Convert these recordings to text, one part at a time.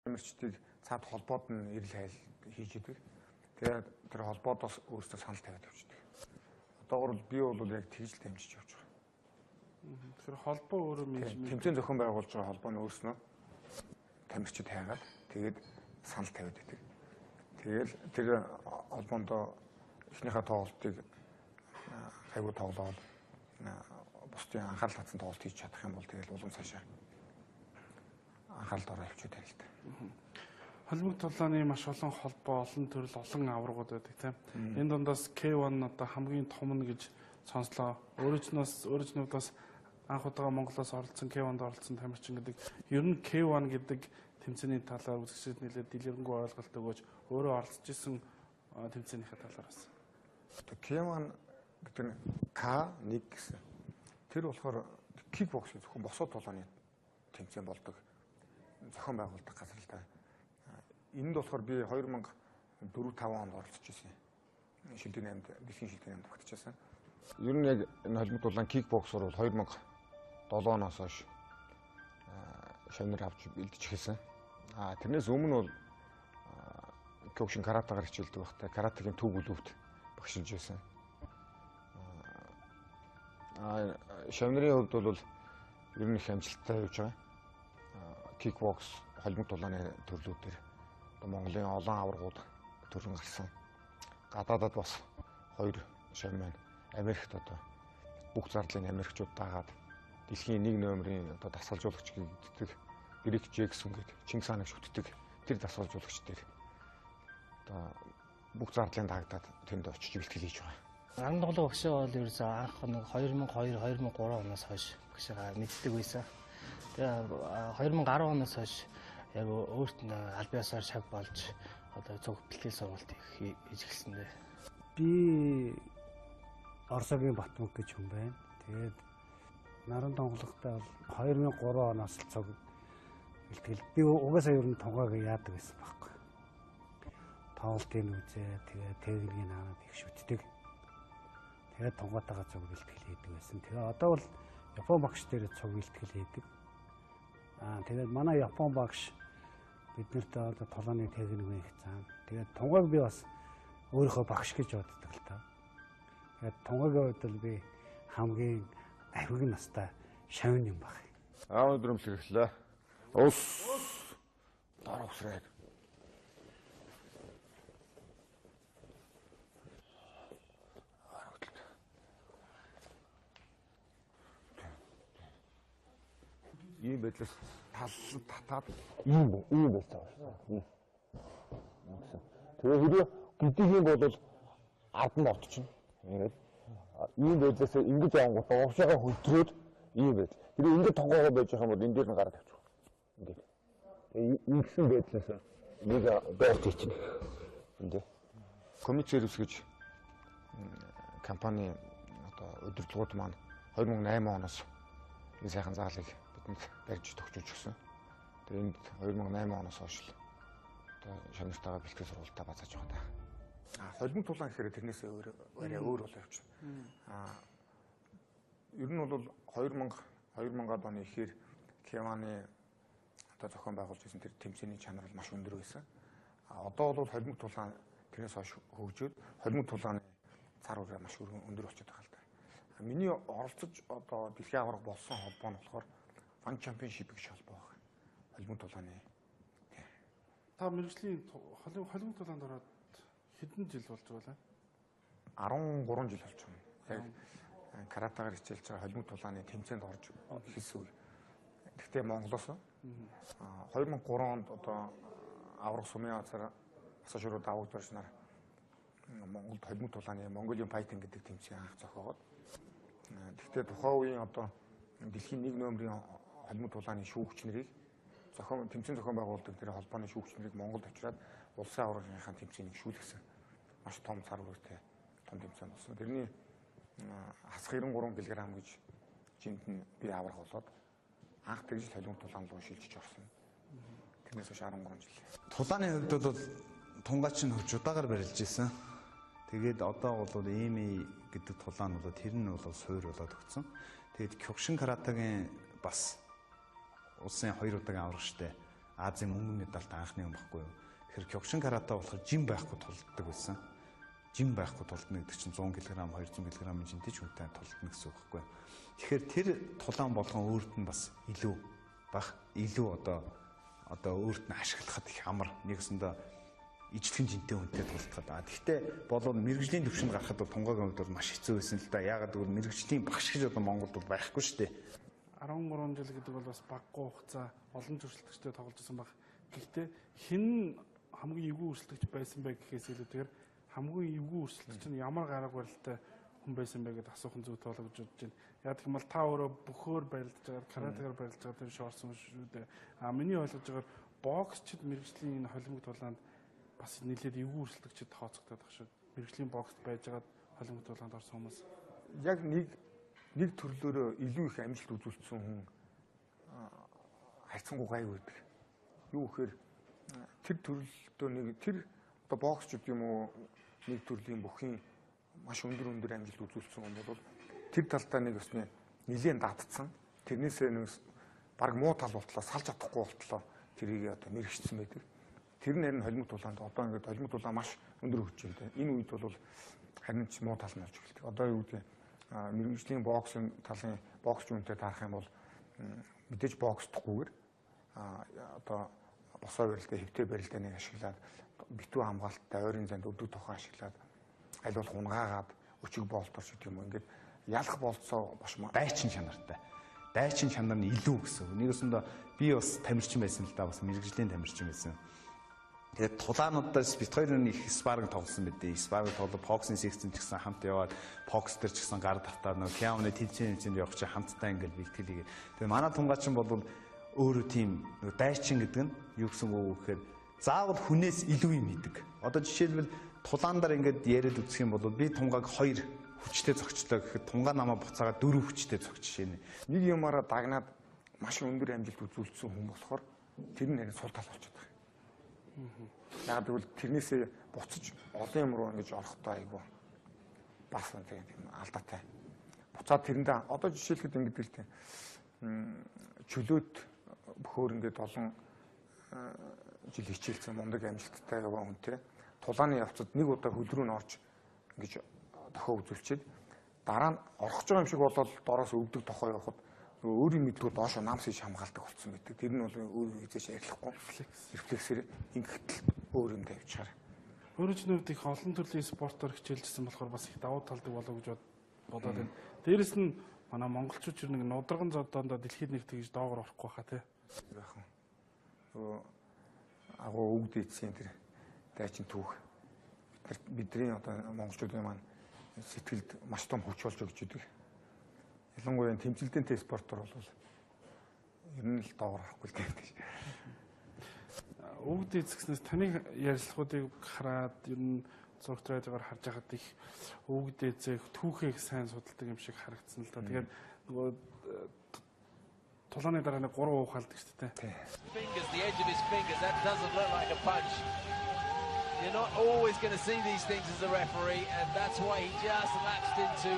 Тамирчдыг цаад холбоод нь эрэл хайл хийж идэг. Тэгээд тэр холбоодоос өөрсдөө санал тавиад явчихдаг. Одоогор би бол яг тэгж л дамжиж явж байгаа. Тэгэхээр холбоо өөрөө менежмент тэмцээн зохион байгуулж байгаа холбоо нь өөрснөө тамирчид хайгаад тэгээд санал тавиад байдаг. Тэгэл тэр холбоонд эхнийхээ тоглолтыг хайгуу тоглоод бусдын анхаарал татсан тоглолт хийж чадах юм бол тэгэл улам цаашаа анхааралд ороо явчихад байна л да. Холимог тулааны маш олон холбоо, олон төрөл, олон аваргууд байдаг тийм. Энэ дундаас K1 одоо хамгийн том нь гэж сонслоо. Өөрөжнөөс анх удаага Монголоос оролцсон K1-д оролцсон тамирчин гэдэг. Ер нь K1 гэдэг тэмцээний талаар үзэгчдэд нэлээд дэлгэрэнгүй ойлголт өгөөч. Өөрөө оролцож исэн тэмцээнийхээ талаар бас. K1 гэдэг нь K1 гэсэн. Тэр болохоор кикбокс зөвхөн босоо тулааны тэмцээн болдог. Зохион байгуулдаг газар л да. Энд болохоор би 2004-5 онд оролцож исэн. Шилдэг 8-д, дэлхийн шилдэг 8-д багтчихсан. Ер нь яг энэ холимог тулаан кикбоксор бол 2007 оноос хойш шавнар авч бэлдэж эхэлсэн. Тэрнээс өмнө бол кёкушин каратагаар хичээлдэг байхдаа каратагийн төв бүлүүвт багшилж байсан. Шавнарын хувьд бол ер нь их амжилттай явж байгаа. Кикбокс, холимог тулааны төрлүүдээр одоо Монголын олон аваргууд төрөн гарсан. Гадаадад бас 2 шав маань Америкт одоо бүх зардлын Америкчууд дагаад дэлхийн 1 номерын одоо дасгалжуулагч гэдэг Грек Джексон гэдэг Чингис хааныг шүтдэг тэр дасгалжуулагч дээр одоо бүх зардлын дагдаад тэнд очиж бэлтгэл хийж байгаа. Наран тоглох багшаа бол ерөөсөө анх нэг 2002 2003 оноос хойш багшаа мэддэг байсан. Тэгээ 2010 оноос хойш яг өөрт нь аль биесээр шав болж одоо цуг бэлтгэл сургалт хийж эхэлсэн дээ. Би Орсогийн Батмөг гэж хүн байна. Тэгээд наран тонгологтой бол 2003 оноос л цуг бэлтгэл. Би угаасаа ер нь тунгааг яадаг байсан байхгүй. Тоглолтын үзээ, тэгээ техникийн аваад их шүтдэг. Тэгээд тунгаатайгаа цуг бэлтгэл хийдэг байсан. Тэгээ одоо бол Япон багш дээр цуг бэлтгэл хийдэг. Тэгээд манай Япон багш биднэрт одоо тулааны техник их заана. Тэгээд тунгааг би бас өөрийнхөө багш гэж боддог л та. Тэгээд тунгагийн хувьд бол би хамгийн арвиг настай шавн юм баг. Аав өдрөмлөх эхэллээ. Ус дор усраад. Ийм байдлаас тал татаад ийм байсан байна. Тэгээ хэрэг гидэх юм бол ард нь отчихно. Ингээд ийм байдлаас ингэж явангуудаа уушаага хөлтрөөд ийм байдал. Тэгээ ингээд тонгоогоо байж байгаа юм бол энэ дээр нь гараад авчих. Ингээд. Тэгээ ингэсэн байдлаас нэг байрт хийчихнэ. Энд. Комит сервис гэж компани одоо удирдлагууд маань 2008 оноос энэ сайхан заалыг бидэнд барьж төгсөж өгсөн. Тэгээ энд 2008 оноос хойш л одоо шавнартайгаа бэлтгэл сургалтаа базааж байгаа даа. Холимог тулаан гэхээр тэрнээс өөр арай өөр болоо явчихна. Ер нь бол 2000-ад оны ихээр K1-ы одоо зохион байгуулж байсан тэр тэмцээний чанар бол маш өндөр байсан. Одоо бол холимог тулаан тэрнээс хойш хөгжөөд холимог тулааны цар үрээ маш өндөр болчиход байгаа л да. Миний оролцож одоо дэлхийн аварга болсон холбоо нь болохоор One Championship гэж холбоо байна. Холимог тулааны. Та мэргэжлийн холимог тулаанд ороод хэдэн жил болж байгаа вэ? 13 жил болж байна. Яг каратагаар хичээлж байгаа холимог тулааны тэмцээнд орж эхэлсэн үе. Гэхдээ Монголоос 2003 онд одоо аварга сумын газар асаашруу давагдварчнаар Монголд холимог тулааны Mongolian Fighting гэдэг тэмцээн анх зохиогоод. Гэхдээ тухайн үеийн одоо дэлхийн 1 номерын холимог тулааны шүүгч нарыг тэмцээн зохион байгуулдаг тэр холбооны шүүгч нарыг Монголд авчираад улсын аваргынхаа тэмцээнийг шүүлгэсэн. Маш том цар үртэй том тэмцээн болсон. Тэрний хасах 93 кг гэж жинд нь би аварга болоод анх тэгж л холимог тулаан руу шилжиж орсон. Тэрнээс хойш 13 жил. Тулааны хувьд бол тунгаач нь хөвч удаагаар барилж исэн. Тэгээд одоо бол ими гэдэг тулаан бол тэр нь бол суур болоод өгсөн. Тэгээд кёкушин каратагийн бас улсын 2 удаагийн аваргачтай Азийн мөнгөн медальтай анхны хүн байхгүй юу. Тэгэхээр Кёкушин карате болохоор жим байхгүй тулддаг байсан. Жим байхгүй тулдна гэдэг чинь 100 кг, 200 кг-ын жинтэй ч хүнтэй тулдна гэсэн үг байхгүй юу. Тэгэхээр тэр тулаан болгон өөрт нь бас илүү бах, илүү одоо өөрт нь ашиглахад их амар. Нэгсэндээ ижлэгэн жинтэй хүнтэй тулдахад. Гэхдээ болов мэргэжлийн төвшөнд гарахад бол тунгагийн хувьд бол маш хэцүү байсан л да. Яагаад гэвэл мэргэжлийн багш гэж одоо Монголд бол байхгүй шүү дээ. 13 жил гэдэг бол бас баггүй хугацаа, олон өрсөлдөгчтэй тоглож байсан баг. Гэхдээ хэн хамгийн эвгүй өрсөлдөгч байсан бэ гэхээс илүүтэйгээр хамгийн эвгүй өрсөлдөгч нь ямар гараг барилтай хүн байсан бэ гэдээ асуух нь зүйтэй болоо гэж бодож байна. Яг гэх юм бол та өөрөө бөхөөр барилдаж байгаа, каратегаар барилдаж байгаа тэр шоорсон шүү дээ. А миний ойлгож байгаагаар боксчид мэргэжлийн энэ холимог тулаанд бас нэлээд эвгүй өрсөлдөгчд тооцогдоод байгаа шүү. Мэргэжлийн бокст байж байгаад холимог тулаанд орсон хүмүүс яг нэг төрлөөрөө илүү их амжилт үзүүлсэн хүн харьцангуй гайгүй байдаг. Юу гэхээр тэр төрлөлтөө нэг тэр одоо боксчд юм уу нэг төрлийн бүхийн маш өндөр амжилт үзүүлсэн хүн бол тэр талдаа нэг өсний нэлээд датцсан. Тэрнээсээ нэг баг муу тал болтлоо салж чадахгүй болтлоо тэрийг одоо мэрэгчсэн байдаг. Тэр нь харин холимог тулаанд одоо ингээд холимог тулаан маш өндөр хөгжинтэй. Энэ үед бол харин ч муу тал нь болж эхэлдэг. Одоо юу гэдэг мэргэжлийн боксын талын боксч үнтэй таарах юм бол мэдээж боксдохгүйгээр одоо босоо барилдаа, хэвтэй барилдаа нэг ашиглаад битүү хамгаалттай ойрын занд өвдөг тохоо ашиглаад аль болох унгаагаад өчиг болтор ч гэдэг юм уу ингээд ялах болцоо бош дайчин чанартай. Дайчин чанар нь илүү гэсэн. Нэгсэндээ би бас тамирчин байсан л да, бас мэргэжлийн тамирчин байсан. Тэгээд тулаануудаас бит хоёр нэг их спарринг тоглосон мэдээ. Спарринг тоглоо боксын секцэнд ч гэсэн хамт яваад бокс дээр ч гэсэн гар тавтаад нөгөө Киамны тэмцээн явах чи хамтдаа ингээл бэлтгэл хийгээд. Тэгээд манай тунгаачин бол өөрөө тийм нөгөө дайчин гэдэг нь юу гэсэн үг вэ гэхээр заавал хүнээс илүү юм хийдэг. Одоо жишээлбэл тулаан дээр ингээд яриад үзэх юм бол би тунгааг 2 хүчтэй зогчлоо гэхэд тунгаа намаа буцаагаад 4 хүчтэй зогч жишээ нь. Нэг юмараа дагнаад маш өндөр амжилт үзүүлсэн хүн болохоор тэр нь харин сул тал болчиход байгаа. Яг тэгвэл тэрнээсээ буцаж олон юм руу ингэж орохдоо айгүй бас тийм алдаатай. Буцаад тэрэндээ одоо жишээлхэд ингэдэг л тийм чөлөөт бөхөөр ингээд олон жил хичээлсэн мундаг амжилттай яваа хүнтэй тулааны явцад нэг удаа хөл рүү н орж ингэж тохио үзүүлчихэд дараа нь орох гэж байгаа юм шиг болоод дороос өвдөг тохоо явахад нөгөө өөрийн мэдлгүй доошо намс хийж хамгаалдаг болсон байдаг. Тэр нь бол өөрөө хизээч арилахгүй. Рефлексээр ингэхдээ өөр юм тавьчихаар. Өөрөө ч нүд их олон төрлийн спортоор хичээлжсэн болохоор бас их давуу талдаг болов гэж бодоод байна. Дээрэс нь манай монголчууд ч нэг нударган зодоондоо дэлхийд нэг тэгж доогоор орохгүй хаа тий. Яахан. Нөгөө агуу өвд эцсийн тэр дайчин түүх бидний одоо монголчуудын маань сэтгэлд маш том хүч болж өгч идэг. Ялангуяа тэмцэлдэнтэй спортоор бол ер нь л доогоор орохгүй л гэдэг. Өвд эцгснээс таны ярилцлагуудыг хараад ер нь зурагт радиогоор харж байхад их өвд эцэг түүхийг сайн судалдаг юм шиг харагдсан л да. Тэгээд нөгөө тулааны дараа нэг 3 уухалдаг шүү дээ. Fingers, the edge of his fingers, that doesn't look like a punch. You're not always going to see these things as a referee, and that's why he just lapsed into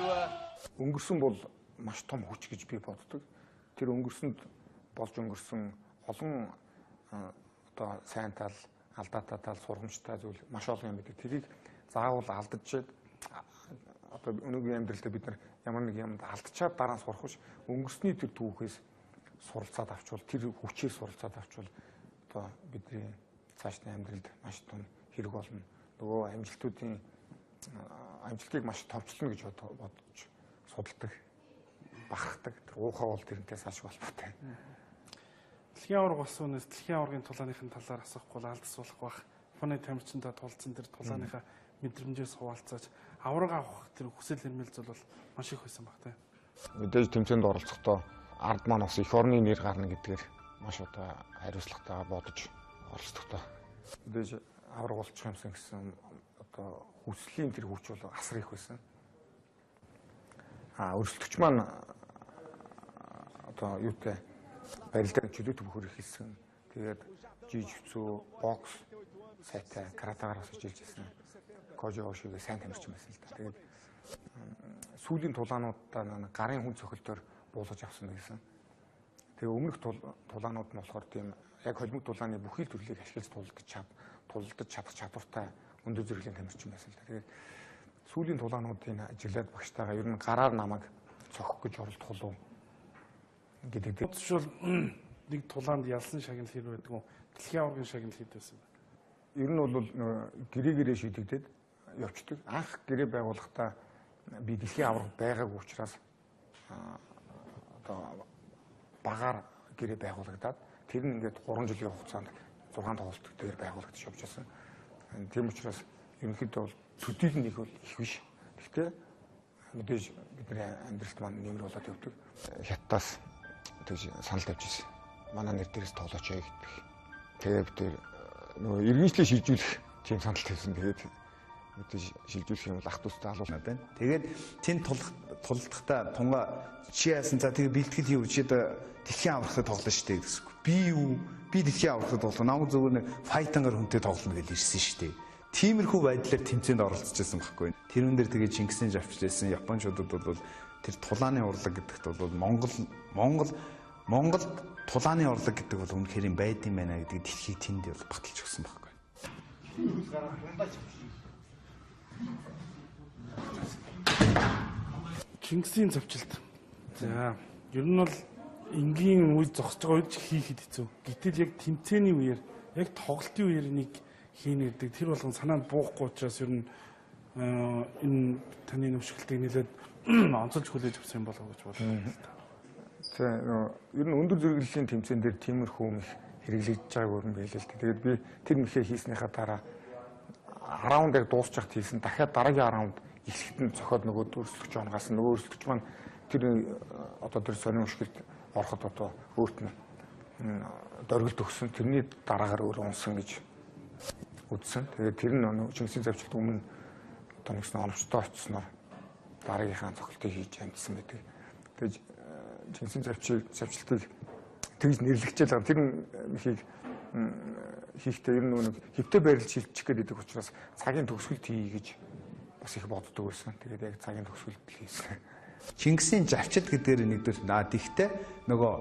Өнгөрсөн бол маш том хүч гэж би боддог. Тэр өнгөрсөнд болж өнгөрсөн олон одоо сайн тал, алдаатай тал, сургамжтай зүйл маш олон юм байдаг. Тэрийг заавал алдчихад одоо өнөөгийн амьдралдаа бид нар ямар нэг юмд алдчихад дараа нь сурах биш, өнгөрсний тэр түүхээс суралцаад авчвал, тэр хүчээр суралцаад авчвал одоо бидний цаашны амьдралд маш том хэрэг болно. Нөгөө амжилтуудын амжилтыг маш товчлно гэж бодож судалдаг, бахархдаг. Тэр уухаа бол тэрнтэй салшгүй холбоотой. Дэлхийн аварга болсон үнээс дэлхийн аваргын тулааныхын талаар асуухгүй бол алдас болох байх. Японы тамирчинтай тулцсан тэр тулааныхаа мэдрэмжээс хуваалцаач аварга авах тэр хүсэл эрмэл зүйл бол маш их байсан баг тий. Мэдээж тэмцээнд оролцохдоо ард маань бас эх орны нэр гарна гэдгээр маш одоо хариуцлагатайгаа бодож оролцдогтой. Мэдээж аварга болчих юмсан гэсэн одоо хүслийн тэр хүч бол асар их байсан. Өрсөлдөгч маань одоо юутай барилдаа чөлөөт бөхөр эхэлсэн. Тэгээд жижигцүү, бокс сайтай, каратагаар бас хичээлж байсан. Кожо Ошигээ сайн тамирчин байсан л да. Тэгээд сүүлийн тулаануудаа гарын хүн цохилтоор буулгаж авсан гэсэн. Тэгээ өмнөх тулаанууд нь болохоор тийм Яг холимог тулааны бүхий л төрлийг ашиглаж тулалдаж чадах чадвартай өндөр зэрэглэлийн тамирчин байсан л да. Тэгээд сүүлийн тулаануудыг ажиглаад багштайгаа ер нь гараар намайг цохих гэж оролдох уу гэдэг. Жишээл нэг тулаанд ялсан шагнал хэр байдаг вэ? Дэлхийн аваргын шагнал хэд байсан бэ? Ер нь бол гэрээ шийдэгдээд явцдаг. Анх гэрээ байгуулахдаа би дэлхийн аварга байгаагүй учраас одоо багаар гэрээ байгуулагдаад тэр нь ингээд 3 жилийн хугацаанд 6 тоглолт дээр байгуулагдаж явж байсан. Тийм учраас ерөнхийдөө бол төдийл нь их бол их биш. Гэхдээ мэдээж бидний амьдралд маань нэмэр болоод явдаг. Хятадаас тэгж санал тавьж ирсэн. Манай нэр дээрээс тоглооч яа гэдэг. Тэгээд бид тэр нөгөө иргэншлээ шилжүүлэх тийм санал тавьсан. Тэгээд мэдээж шилжүүлэх юм бол ах дүүстэй алуулнаа байна. Тэгээд тэнд тулдахдаа тунга чи яасан за тэгээ бэлтгэл хийв чи одоо дэлхийн аваргатай тоглоно шүү дээ гэсэн. Би юу? Би дэлхийн аваргатай тоглоно. Намайг зөвхөн нэг файтангаар хүнтэй тоглоно гэж ирсэн шүү дээ. Тиймэрхүү байдлаар тэмцээнд оролцож байсан байхгүй. Тэрүүн дээр тэгээ Чингисийн жавчлээсэн Япончуудад бол тэр тулааны урлаг гэдэгт бол Монголд тулааны урлаг гэдэг бол үнэхээр юм байд юм байна гэдэг дэлхийг тэнд бол баталж өгсөн байхгүй. Чингисийн завчилт. За, ер нь бол энгийн үе зогсож байгаа үед ч хийхэд хэцүү. Гэтэл яг тэмцээний үеэр, яг тоглолтын үеэр нэг хийнэ гэдэг тэр болгон санаанд буухгүй учраас ер нь энэ таны нөвшгэлтийг нэлээд онцолж хүлээж авсан юм болов уу гэж бодлоо. За, ер нь өндөр зэрэглэлийн тэмцээн дээр тиймэрхүү мэх хэрэглэгдэж байгааг юм байлээ л дээ. Тэгээд би тэр мэхээ хийснийхаа дараа раунд яг дуусчихад хийсэн. Дахиад дараагийн раунд эхлэхэд нь цохиод нөгөө өрсөлдөгч онгоос нөгөө өрсөлдөгч маань тэр одоо тэр сонин өшгөлд ороход одоо өөрт нь дөргөлт өгсөн. Тэрний дараагаар өөр унсан гэж үзсэн. Тэгээд тэр нь Чингисийн завчлалт өмнө одоо нэгсэн оновчтой очсноор дараагийнхаа цохилтыг хийж амжсан байдаг. Тэгээд Чингисийн завчлалтыг тэгж нэрлэгчээл байгаа. Тэр мөхийг хийхдээ ер нь нэг хэвтэ байрлал шилжих гэдэг учраас цагийн төгсгөлд хийе гэж бас их боддог байсан. Тэгээд яг цагийн төгсгөлд л хийсэн. Чингисийн завчилт гэдгээр нэгдүгээр тэгтээ нөгөө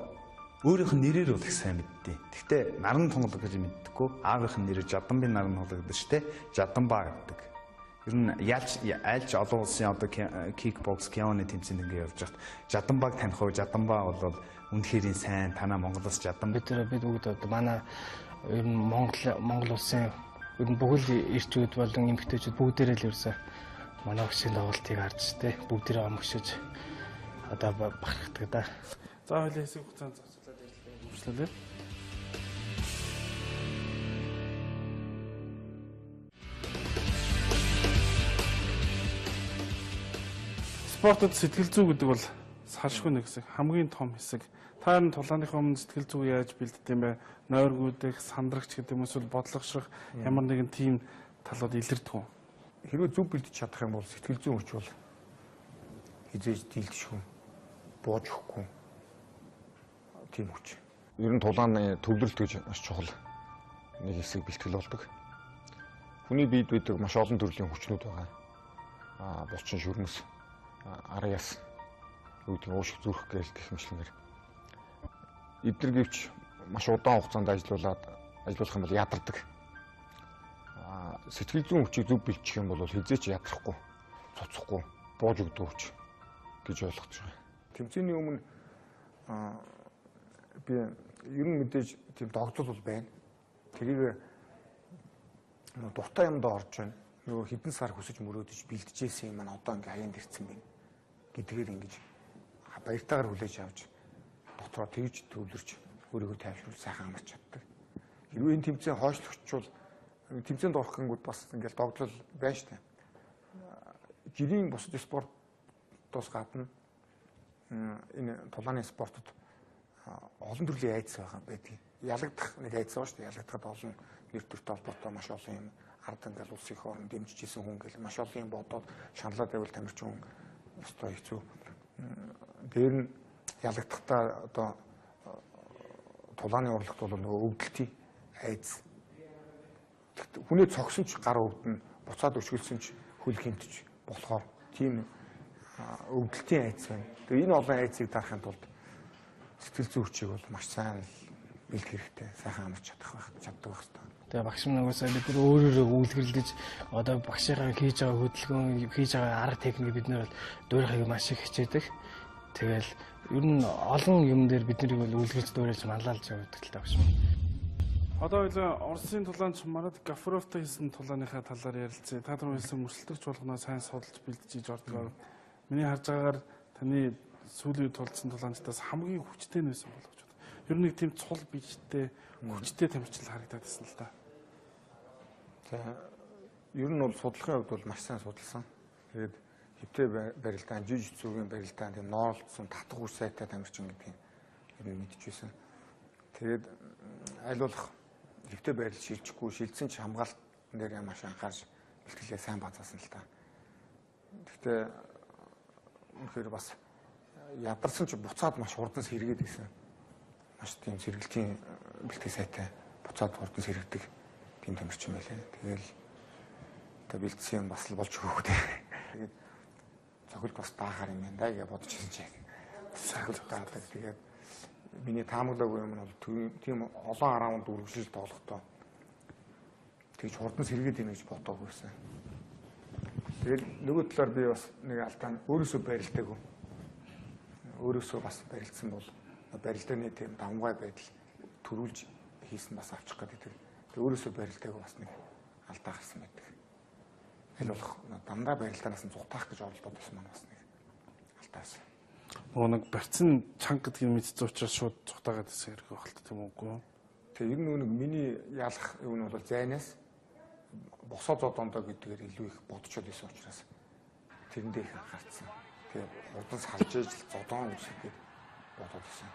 өөрийнх нь нэрээр бол их сайн мэддیں. Тэгтээ наран тунгалаг гэж мэддэггүй. Аавынх нь нэрээр Жаданбын наран тунгалаг гэдэг шүү дээ. Жаданбаа гэдэг. Ер нь ялж айлж олон улсын одоо кикбокс, кионы тэмцээнд ингээ явж байхад Жаданбааг таних уу? Жаданбаа бол үнэхээр сайн танаа Монголоос Жадан. Бид бүгд одоо манай ер нь Монгол улсын ер нь бүхэл эрчүүд болон эмэгтэйчүүд бүгдээрээ л ерөөсөө манай өгшийн тоглолтыг харж тэ бүгдээрээ омгшиж одоо бахархдаг да. За хоёлаа хэсэг хугацаанд зогсуулаад ярьлаа. Уучлаарай. Спортод сэтгэл зүй гэдэг бол салшгүй нэг хэсэг, хамгийн том хэсэг. Та энэ тулааныхаа өмнө сэтгэл зүй яаж бэлддэг юм бэ? Нойргүйдэх, сандрагч гэдэг юм эсвэл бодлогошрох ямар нэгэн тийм талууд илэрдэг үү? Хэрвээ зөв бэлдэж чадах юм бол сэтгэл зүйн хүч бол хизээж дийлдэшгүй, бууж өгөхгүй тийм хүч. Ер нь тулааны төвлөрөлт гэж маш чухал нэг хэсэг бэлтгэл болдог. Хүний биед байдаг маш олон төрлийн хүчнүүд байгаа. Булчин шүрмэс, ар яс, юу гэдэг нь уушиг зүрх гээл гэх мэтлэнгээр. Эдгээр гэвч маш удаан хугацаанд ажиллуулах юм бол ядардаг. Сэтгэл зүйн хүчийг зөв бэлтжих юм бол хизээч ядрахгүй, цуцахгүй, бууж өгдөг хүч гэж ойлгож байгаа. Тэмцээний өмнө би ер нь мэдээж тийм догдол бол байна. Тэрийг дуртай юмд орж байна. Нөгөө хэдэн сар хүсэж мөрөөдөж бэлтжижсэн юм маань одоо ингээ хаяанд ирсэн байна гэдгээр ингэж баяртайгаар хүлээж авч дотроо тэгж төвлөрч өөрийгөө тайвшруулж сайхан амарч чаддаг. Хэрвээ энэ тэмцээн хойшлогчвол тэмцээнд орох гингүүд бас ингээл догдлол байна штэ. Жирийн бусад спортоос гадна энэ тулааны спортод олон төрлийн айдас байгаа байдгийг. Ялагдах нэг айдас байгаа штэ. Ялагдахад олон нэр төртэй холбоотой маш олон юм ард ингээл улсын их орон дэмжиж исэн хүн гэл маш олон юм бодоод шаналаад байвал тамирчин хүн өстой хэцүү. Дээр нь ялагдахдаа одоо тулааны урлагт бол нөгөө өвдөлтийн айдас. Хүнээ цогсон ч гар өвдөн, буцаад өшгөлсөн ч хөл гэмтэж болохоор тийм өвдөлтийн айдас байна. Тэгээ энэ олон айдсыг дарахын тулд сэтгэл зүйн хүчийг бол маш сайн бэлтгэх хэрэгтэй. Сайхан амарч чадах байх, чаддаг байх хэрэгтэй. Тэгээ багш маань угаасаа бид нар өөрөөрөө үлгэрлэж одоо багшийнхаа хийж байгаа хөдөлгөөн, хийж байгаа арга техник бид нар бол дуурайхыг маш их хичээдэг. Тэгэл ер нь олон юм дээр бид нарыг бол үлгэрч дуурайлж манлайлж явдаг л та багш маань. Одоо хоёлаа Оросын тулаанч Марат Гафуровтай хийсэн тулааныхаа талаар ярилцъя. Та түрүү хэлсэн өрсөлдөгч болгоноо сайн судалж бэлдэж иж ордгоо. Миний харж байгаагаар таны сүүлийн үед тулдсан тулаанчдаас хамгийн хүчтэй нь байсан боловч. Ер нь нэг тийм цул биетэй хүчтэй тамирчин харагдаад байсан л да. За ер нь бол судлахын хувьд бол маш сайн судалсан. Тэгээд хэвтэй барилдаан, жижигцүүгийн барилдаан, тийм ноолдсон, татах үр сайтай тамирчин гэдгийг ер нь мэдчихсэн. Тэгээд аль болох хэвтэй барил шилжихгүй, шилжсэн ч хамгаалтан дээр маш анхаарч бэлтгэлээ сайн базаасан л та. Гэхдээ үнэхээр бас ядарсан ч буцаад маш хурдан сэргээд байсан. Маш тийм сэргэлтийн бэлтгэл сайтай буцаад хурдан сэргэдэг тийм тамирчин байлаа. Тэгэл одоо бэлдсэн юм бас л болж өгөх үү. Тэгээд цохилт бас даахаар юм байна да гэж бодож ирсэн чинь. Цохилт даадаг. Тэгээд миний таамаглаагүй юм нь бол тийм олон раунд үргэлжлэл тоглохдоо тэгж хурдан сэргээд ийнэ гэж бодоагүй байсан. Тэгэл нөгөө талаар би бас нэг алдаа нь өөрөөсөө барилдаагүй. Өөрөөсөө бас барилдсан бол барилдааны тийм давмгай байдал төрүүлж хийсэн бас авчих гэдэг. Тэг өөрөөсөө барилдаагүй бас нэг алдаа гарсан байдаг. Аль болох дандаа барилдаанаас нь зугатаах гэж оролдоод байсан маань бас нэг алдаа байсан. Нөгөө нэг барьцсан чанга гэдгийг мэдсэн учраас шууд зугатаагаад байсан хэрэг байх л тийм үгүй. Тэг ер нь нэг миний ялах юм нь бол зайнаас босоо зодондоо гэдгээр илүү их бодчод байсан учраас тэрэндээ их анхаарсан. Тэгээ хурдан салж ижил зодоон үсгэхэд бодоод байсан.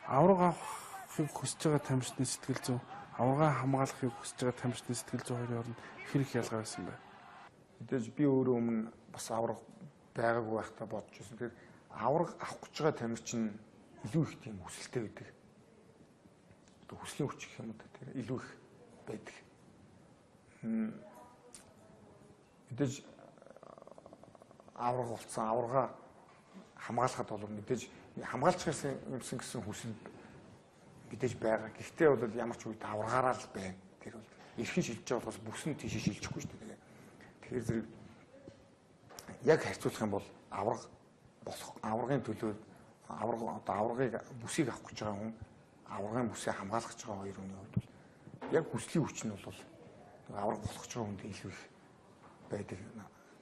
Аварга авахыг хүсэж байгаа тамирчны сэтгэл зүй, аварга хамгаалахыг хүсэж байгаа тамирчны сэтгэл зүй хоёрын хооронд хэр их ялгаа байсан бэ? Мэдээж би өөрөө өмнө бас аварга байгаагүй байхдаа бодож байсан. Тэгэхээр аварга авах гэж байгаа тамирчин илүү их тийм хүсэлтэй байдаг. Одоо хүслийн хүч гэх юм уу тэр илүү их байдаг. Мэдээж аварга болсон, аварга хамгаалахад бол мэдээж хамгаалчих юмсан гэсэн хүсэл мэдээж байгаа. Гэхдээ бол ямар ч үед аваргаараа л байна. Тэр бол эрхэн шилжиж байгаа болохоос бүсэн тийшээ шилжихгүй шүү дээ. Тэгэхээр зэрэг яг харьцуулах юм бол аварга болох аваргын төлөө аварга одоо аваргыг бүсийг авах гэж байгаа хүн аваргын бүсээ хамгаалах гэж байгаа хоёр хүний хувьд бол яг хүслийн хүч нь бол аварга болох гэж байгаа хүнд илүү их байдаг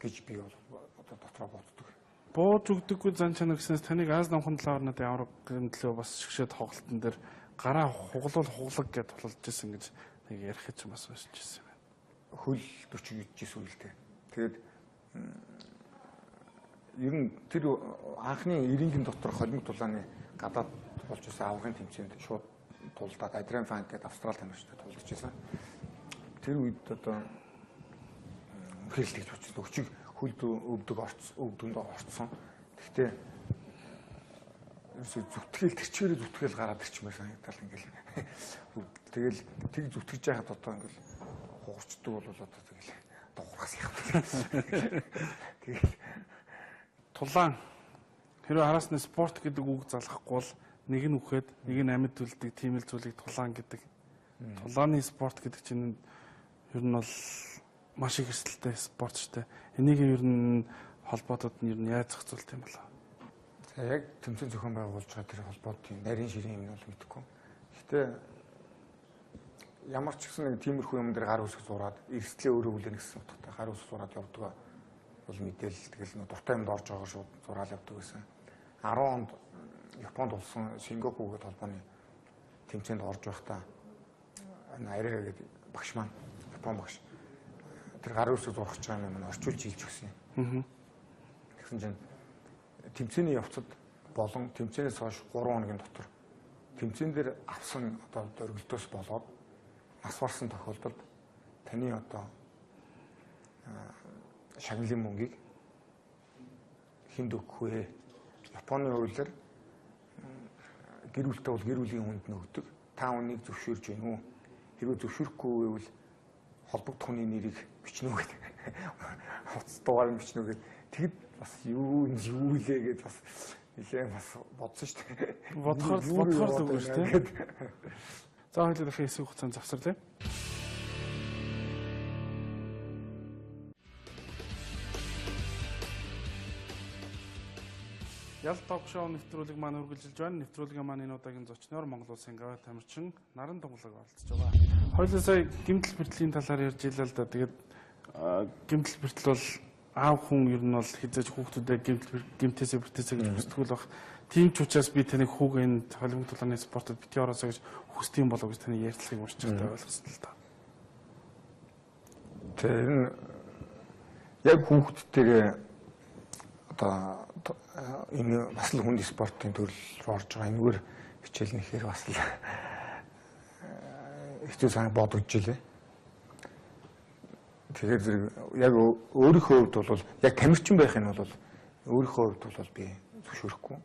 гэж би бол одоо дотроо боддог. Бууж өгдөггүй зан чанар гэснээс таныг Аз номхон талаар надад аваргын төлөө бас шгшээ тоглолтын дээр гараа хуглуул хуглаг гэж тулалж исэн гэж нэг ярих гэж бас уншиж ирсэн юм байна. Хөл 40 идчихсэн үйл дээ. Тэгээд ер нь тэр анхны 90-ийн дотор холимог тулааны гадаад болж исэн аваргын тэмцээнд шууд тулдаад Адриан Фанк гэдэг Австрали тамирчтай тулдаж исэн. Тэр үед одоо үнэхээр л тэгж бодчихсон. Өчиг хөлд өвдөг өвдөнд орцсон. Гэхдээ ерөөсөө зүтгэл тэрчээрээ зүтгэл гараад ирчмээр санагдал ингээл. Тэгэл тэг зүтгэж яхад одоо ингээл хугарчдаг бол одоо тэгэл дуурахас яах вэ. Тэгэл тулаан хэрвээ араас нь спорт гэдэг үг залгахгүй бол нэг нь үхээд нэг нь амьд үлддэг тийм л зүйлийг тулаан гэдэг. Тулааны спорт гэдэг чинь ер нь бол маш их эрсдэлтэй спорт шүү дээ. Энийг ер нь холбоотод нь ер нь яаж зохицуулт юм болоо? За яг тэмцээн зохион байгуулж байгаа тэр холбоотын нарийн ширийн юм нь бол мэдэхгүй. Гэхдээ ямар ч гэсэн нэг тиймэрхүү юм дээр гар үсэг зураад эрсдлээ өөрөө хүлээнэ гэсэн утгатай гар үсэг зураад явдаг бол мэдээл тэгэл нөө дуртай юмд орж байгаа шууд зураал явдаг гэсэн. 10 онд Японд болсон Сингапур гэдэг холбооны тэмцээнд орж байхдаа Арира гэдэг багш маань Япон багш тэр гар үсэг зурах гэж байгаа юм нь орчуулж хэлж өгсөн юм. Тэгсэн чинь тэмцээний явцад болон тэмцээнээс хойш 3 хоногийн дотор тэмцээн дээр авсан одоо дөргөлтөөс болоод нас барсан тохиолдолд таны одоо шагналын мөнгийг хүнд өгөх вэ? Японы хуулиар гэр бүлтэй бол гэр бүлийн хүнд нөгдөг. Та хүнийг зөвшөөрж байна уу? Хэрвээ зөвшөөрөхгүй байвал холбогдох хүний нэрийг бичнэ үү гэдэг. Хувцас дугаарыг бичнэ үү гэдэг. Тэгэд бас юу лээ гэж бас Нилээн бас бодсон шүү дээ. Бодохоор л үгүй шүү дээ. За хоёулаа дахин хэсэг хугацаанд завсарлаа. Ял ток шоу нэвтрүүлэг маань үргэлжилж байна. Нэвтрүүлгийн маань энэ удаагийн зочноор Монгол улсын гавай тамирчин Наран Тунгалаг оролцож байгаа. Хоёулаа сая гэмтэл бэртлийн талаар ярьж илаа л да. Тэгээд гэмтэл бэртэл бол аав хүн ер нь бол хизээж хүүхдүүдэд гэмтээсээ бэртээсээ гэж хүсдэг л баг. Тийм ч учраас би таныг хүүгээ энэ холимог тулааны спортод битгий ороосоо гэж хүсдэг юм болов гэж таны ярилцлагыг уншиж байхдаа ойлгосон л да. Тэр нь яг хүүхдтэйгээ одоо энэ бас л хүнд спортын төрөл рүү орж байгаа. Энэгээр хичээл нэхээр бас л хэцүү сан бодогдож илээ. Тэгэхээр зэрэг яг өөрийнхөө хувьд бол яг тамирчин байх нь бол өөрийнхөө хувьд бол би зөвшөөрөхгүй,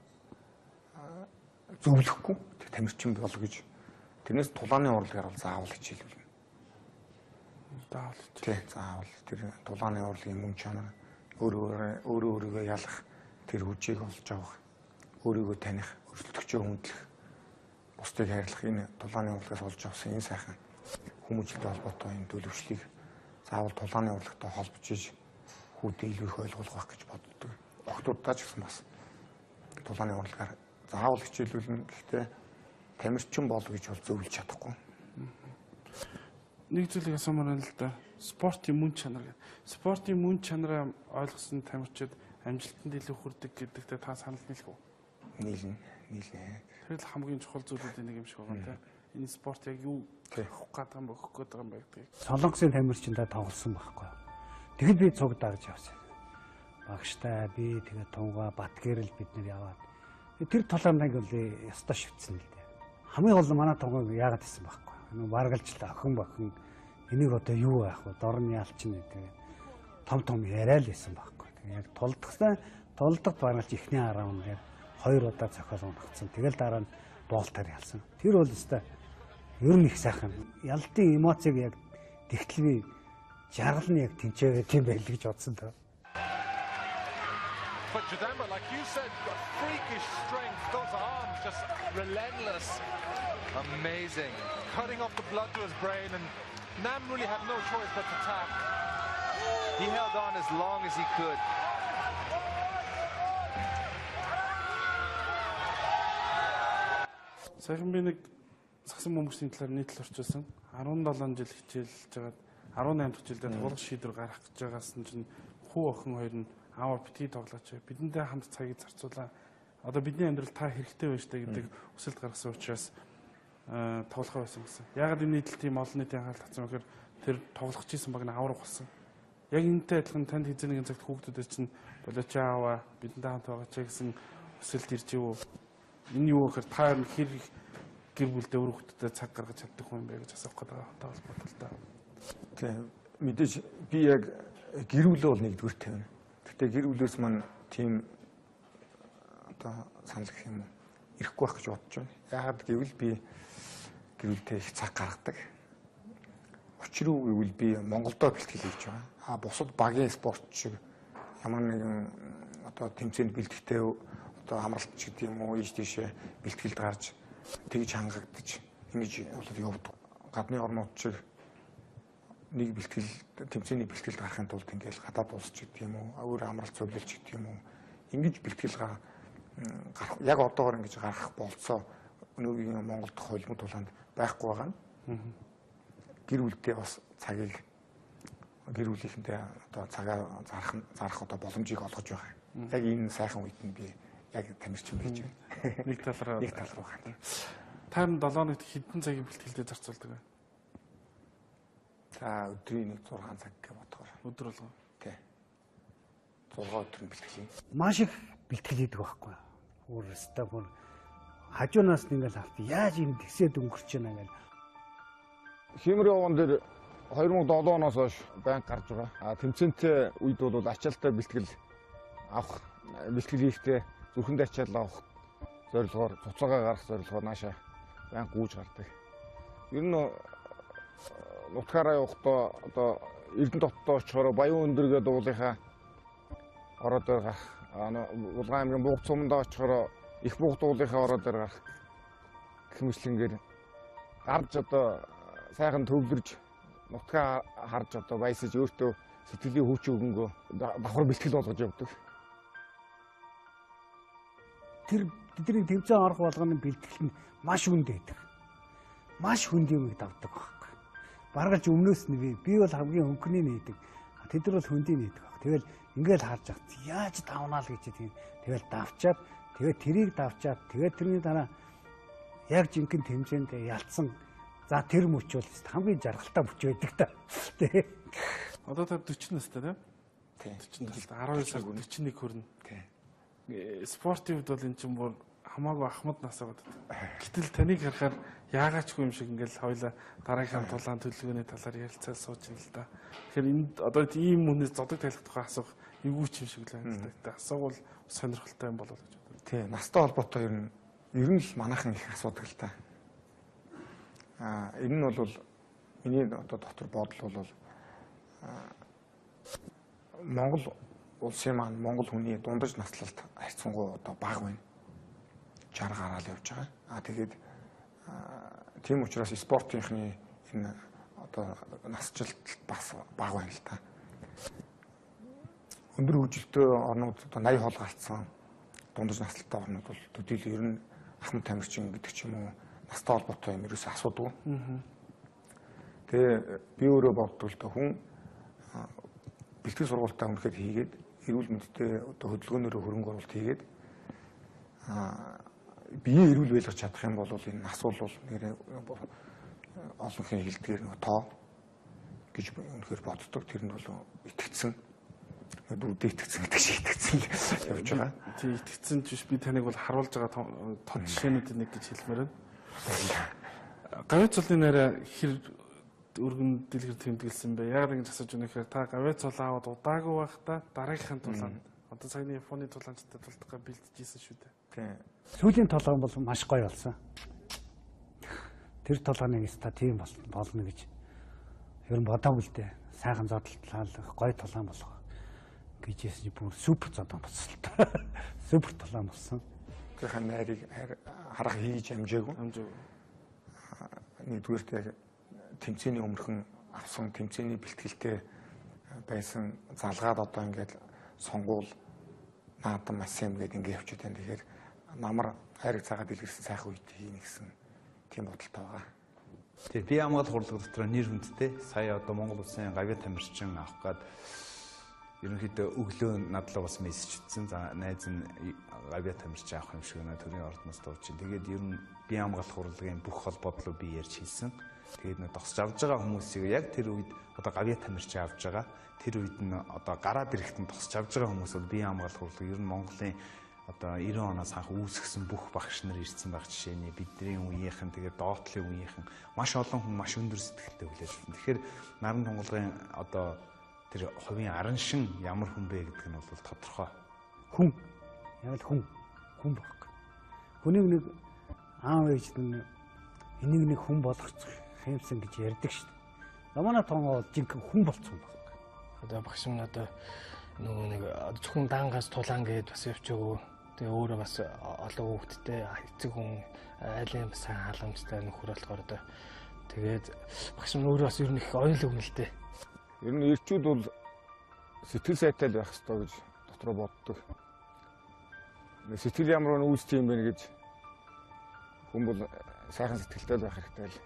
зөвлөхгүй тамирчин бол гэж. Тэрнээс тулааны урлагаар бол заавал хичээлүүлнэ. Заавал. Тий, заавал тэр тулааны урлагийн мөн чанар, өөрөө өөрийгөө ялах тэр хүчийг олж авах, өөрийгөө таних, өрсөлдөгчөө хүндлэх, бусдыг хайрлах энэ тулааны урлагаас олж авсан энэ сайхан хүмүүжлэлтэй холбоотой энэ төлөвшлийг заавал тулааны урлагтай холбож иж хүүдээ илүү их ойлгуулах байх гэж боддог. Охтуудаа ч гэсэн бас тулааны урлагаар заавал хичээлүүлнэ. Гэхдээ тамирчин бол гэж бол зөвлөж чадахгүй. Нэг зүйлийг асуумаар байна л да. Спортын мөн чанар гэдэг. Спортын мөн чанараа ойлгосон тамирчид амжилтанд илүү хүрдэг гэдэгтээ та санал нийлэх үү? Нийлнэ. Нийлнэ. Тэр л хамгийн чухал зүйлүүдийн нэг юм шиг байгаа тийм. Энэ спорт яг юу өгөх гээд байгаа юм бэ, өгөх гээд байгаа юм бэ гэдгийг. Солонгосын тамирчиндаа тоглосон байхгүй. Тэгэхэд би цуг дагж явсан. Багштай би тэгээд Тунга Батгэрэл бид нэр яваад тэр тулаанд бол ёстой шивцсэн л дээ. Хамгийн гол нь манай Тунгааг яагаад хийсэн байхгүй. Нүү баргалжлаа охин бохин энийг одоо юу яах вэ? Дорн ялчин гэдэг том том яриа л байсан байхгүй. Тэгээд яг тулдахсан тулдахт баргалж эхний раунд дээр 2 удаа зохиол унагцсан. Тэгэл дараа нь боолтоор ялсан. Тэр бол ёстой ер нь их сайхан. Ялтын эмоцийг яг тэгтэл би жаргал нь яг тэнцээгээ тийм байл гэж бодсон даа. But Jadamba, like you said, got freakish strength. Those arms just relentless. Amazing. Cutting off the blood to his brain, and Nam really had no choice but to tap. He held on as long as he could. Сайхан би нэг сагсан бөмбөгчний талаар нийтлэл орчуулсан. 17 жил хичээлж байгаад 18 дахь жилдээ тоглох шийдвэр гаргах гэж байгаас нь чинь хүү охин хоёр нь аава битгий тоглооч. Бидэнтэй хамт цагийг зарцуулаа. Одоо бидний амьдрал та хэрэгтэй байна штэ гэдэг өсөлт гаргасан учраас тоглохоо байсан гэсэн. Яагаад энэ нийтлэл тийм олон нийтийн анхаарал татсан вэ гэхээр тэр тоглох гэсэн баг нь авраг болсон. Яг энэтэй адилхан танд хэзээ нэгэн цагт хүүхдүүдэд чинь болооч аава бидэнтэй хамт байгаа ч гэсэн өсөлт ирж юу. Энэ юу гэхээр та хэр гэр бүлдээ өөр хүүхдүүдэд цаг гаргаж чаддаг хүн юм бэ гэж асуух гэдэг байгаа холбоотой л да. Тийм мэдээж би яг гэр бүлээ бол нэгдүгээр тавина. Гэхдээ гэр бүлээс маань тийм одоо санал гэх юм уу ирэхгүй байх гэж бодож байна. Яагаад гэвэл би гэр бүлтэй их цаг гаргадаг. Учир юу гэвэл би Монголдо бэлтгэл хийж байгаа. А бусад багийн спорт шиг ямар нэгэн одоо тэмцээнд бэлтгэхдээ одоо амралт ч гэдэг юм уу ийш тийшээ бэлтгэлд гарч тэгж хангагдаж ингэж бол явдаг. Гадны орнууд шиг нэг бэлтгэл тэмцээний бэлтгэлд гарахын тулд ингээл гадаад улс ч гэдэг юм уу өөр амралт зөвлөл ч гэдэг юм уу ингэж бэлтгэл гарах яг одоогор ингэж гарах болцоо өнөөгийн Монгол дахь холимог тулаанд байхгүй байгаа нь гэр бүлдээ бас цагийг гэр бүлийнхэнтэй одоо цагаа зарах одоо боломжийг олгож байгаа. Яг энэ сайхан үед нь би яг тамирчин байж байна. Нэг тал руу нэг тал руу байна. Та 7 хоногт хэдэн цагийг бэлтгэлдээ зарцуулдаг вэ? За өдрийн нэг 6 цаг гэж бодохоор. Өдөр болгоо. Тий. 6 өдөр нь бэлтгэл. Маш их бэлтгэл хийдэг байхгүй. Өөр өстой бүр хажуунаас нь ингээл авт яаж юм тэгсээд өнгөрч байна гэл. Химэр явган дээр 2007 оноос хойш банк гарч байгаа. А тэмцээнтэй үед бол ачаалттай бэлтгэл авах, бэлтгэл хийхдээ зүрхэнд ачаал авах зорилгоор, цуцаагаа гарах зорилгоор нааша банк гүйж гардаг. Ер нь нутгаараа явахдаа одоо Эрдэнэ дотдоо очихоор Баян өндөргөө дуулынхаа ороод гарах Булган аймгийн Буг цуманд очихороо их буг дуулынхаа ороо дээр гарах гэх мэтлэнгээр гарч одоо сайхан төвлөрж нутгаа харж одоо баясаж өөртөө сэтгэлийн хүч өгөнгөө давхар бэлтгэл болгож явдаг. Тэр бидний тэмцээн орох болгоны бэлтгэл нь маш хүнд байдаг. Маш хүнд юмыг давдаг байхгүй. Баргалж өмнөөс нь би бол хамгийн хөнгөний нээдэг. Тэд нар бол хөндий нээдэг баг. Тэгэл ингээл харж авт. Яаж давнаа л гэж тийм. Тэгэл давчаад тэгээд тэрийг давчаад тэгээд тэрний дараа яг жинхэнэ тэмцээнд ялцсан. За тэр мөч бол хамгийн жаргалтай мөч байдаг та. Тэ. Одоо та 40 настай тийм? Тийм. 40 настай 12 сар 41 хүрнэ. Тийм. Спортын хувьд бол эн чинь бүр хамаагүй ахмад насаа боддог. Гэтэл таныг харахаар яагаачгүй юм шиг ингээл хоёлаа дараагийнхаа тулаан төлөвлөгөөний талаар ярилцаад сууж байна л да. Тэгэхээр энд одоо ийм хүнээс зодог тайлах тухай асуух эвгүй ч юм шиг л байна л да. Гэтэ асуувал сонирхолтой юм болов гэж боддог. Тийм, настай холбоотой ер нь л манайхан их асуудаг л та. Энэ нь бол миний одоо дотор бодол бол Монгол улсын маань Монгол хүний дундаж наслалт харьцангуй одоо бага байна. 60 гараал явж байгаа. Тэгээд тийм учраас спортынхны энэ одоо насжилт бас бага байна л та. Өндөр хөгжилтэй орнууд одоо 80 хол гарцсан дундаж наслалтай орнууд бол төдийл ер нь ахмад тамирчин гэдэг ч юм уу настай холбоотой юм ерөөсөө асуудаггүй. Тэгээ би өөрөө боддог л та хүн бэлтгэл сургуультаа үнэхээр хийгээд эрүүл мэндтэй одоо хөдөлгөөнөөрөө хөрөнгө оруулалт хийгээд биеэ эрүүл байлгах чадах юм бол энэ нас бол нэрээ олон хүн хэлдгээр нөгөө тоо гэж үнэхээр боддог. Тэр нь бол итгэцэн дүүдээ итгэцэн гэдэг шиг итгэцэн явж байгаа. Тийм, итгэцэн ч биш, би таныг бол харуулж байгаа тод жишээнүүдийн нэг гэж хэлмээр байна. Гавьяа цолын нэрээ хэр өргөн дэлгэр тэмдэглэсэн бэ? Яагаад ингэж асууж байна гэхээр та гавьяа цол аваад удаагүй байхдаа дараагийнхын тулаанд одоо саяны Японы тулаанчтай тулдахгаа бэлтжижсэн шүү дээ. Тийм. Сүүлийн тулаан бол маш гоё болсон. Тэр тулааныг та тийм болно гэж ер нь бодоогүй л дээ. Сайхан зодтолтлаа гоё тулаан болох гэж хэлсэн чинь бүр супер зодон болсон л та. Супер тулаан болсон. Тэр найрыг харах хийж амжаагүй. Нэгдүгээрт яг тэмцээний өмнөхөн авсан тэмцээний бэлтгэлтэй байсан залгаад одоо ингээд сонгуул наадам асим гэдэг ингээд явчихад байна. Тэгэхээр намар хайрыг цагаад илэрсэн сайхан үед хийнэ гэсэн тийм бодолтой байгаа. Тэгээ би хамгаалах хурлага дотор нэр хүндтэй сая одоо Монгол улсын гавьяа тамирчин авах гад ерөнхийдөө өглөө надлаа бас мессеж утсан. За найз нь гавьяа тамирчин авах юм шиг байна. Төрийн ордноос дууж чинь. Тэгээд ер нь би хамгаалах урлагийн бүх холбоотлоо би ярьж хэлсэн. Тэгээд нэ тосч авж байгаа хүмүүсийг яг тэр үед одоо гавьяа тамирчин авж байгаа. Тэр үед нь одоо гараад ирэхэд нь тосч авж байгаа хүмүүс бол бие хамгаалах урлаг ер нь Монголын одоо 90 оноос анх үүсгэсэн бүх багш нар ирсэн байх жишээний бидний үеийнхэн тэгээд доотлын үеийнхэн маш олон хүн маш өндөр сэтгэлтэй хүлээж авсан. Тэгэхээр наран тунгалгын одоо тэр хувийн араншин ямар хүн бэ гэдэг нь бол тодорхой. Хүн яг л хүн байхгүй. Хүнийг нэг аав ээж нь энийг нэг хүн болгочих хэмсэн гэж ярьдаг шүү дээ. Манай тонгоо бол жинхэнэ хүн болцсон байхгүй. Одоо багш минь одоо нөгөө нэг зөвхөн даангаас тулаан гээд бас явчихаагүй. Тэгээ өөрөө бас олон хүүхэдтэй эцэг хүн айлын бас халамжтай нөхөр болохоор одоо тэгээд багш минь өөрөө бас ер нь их оюун хүн л дээ. Ер нь ирчүүд бол сэтгэл сайтай л байх ёстой гэж дотроо боддог. Сэтгэл ямар нэг үүсч юм бэ гэж хүн бол сайхан сэтгэлтэй л байх хэрэгтэй л